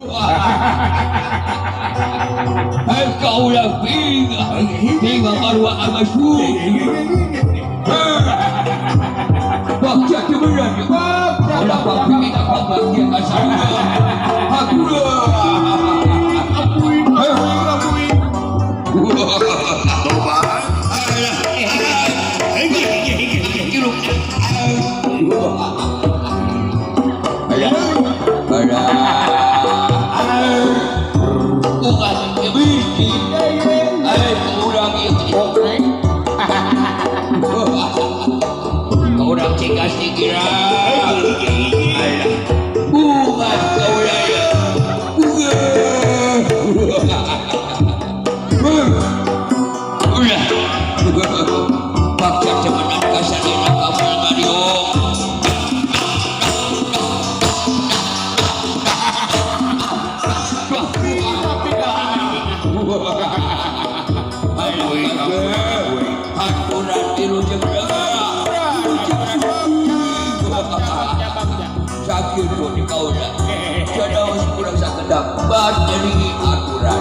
Hei kau yang pinga marwah amasu. Bagja cemerlang. Olah pinga bagja kasarna. Aku orang cengkas dikira. Bunga kau raya. Bunga. Ulah. Paksa cemenan kasarina kamu Mario. Sakit pun di kau dah. Jodoh kurang sakedap, bas jadi aturan.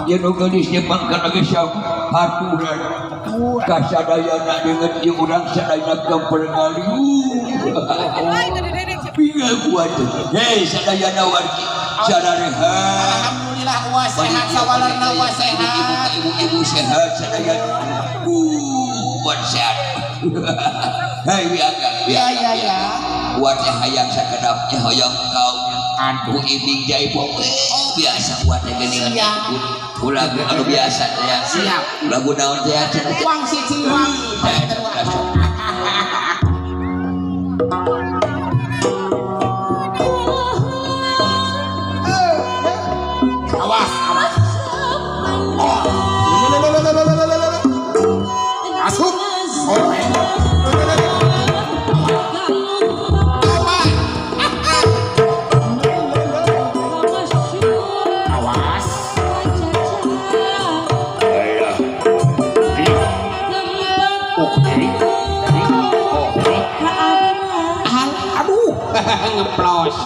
Dia nugelis dia pangkat lagi siap aturan kasadayana dengan dia orang sadayana kemperngaliu pinggal kuat hei sadayana wargi sadarehat alhamdulillah wa sehat sawalarna wa sehat ibu-ibu sehat sadayana buat sehat hei wiaga ya ya ya buat hayang sakedapnya hoyong kau aduh ibing jaipong biasa buat geuningan lagu anu biasa ya siap lagu naon teh wang siji wang awas awas asup ngeplos.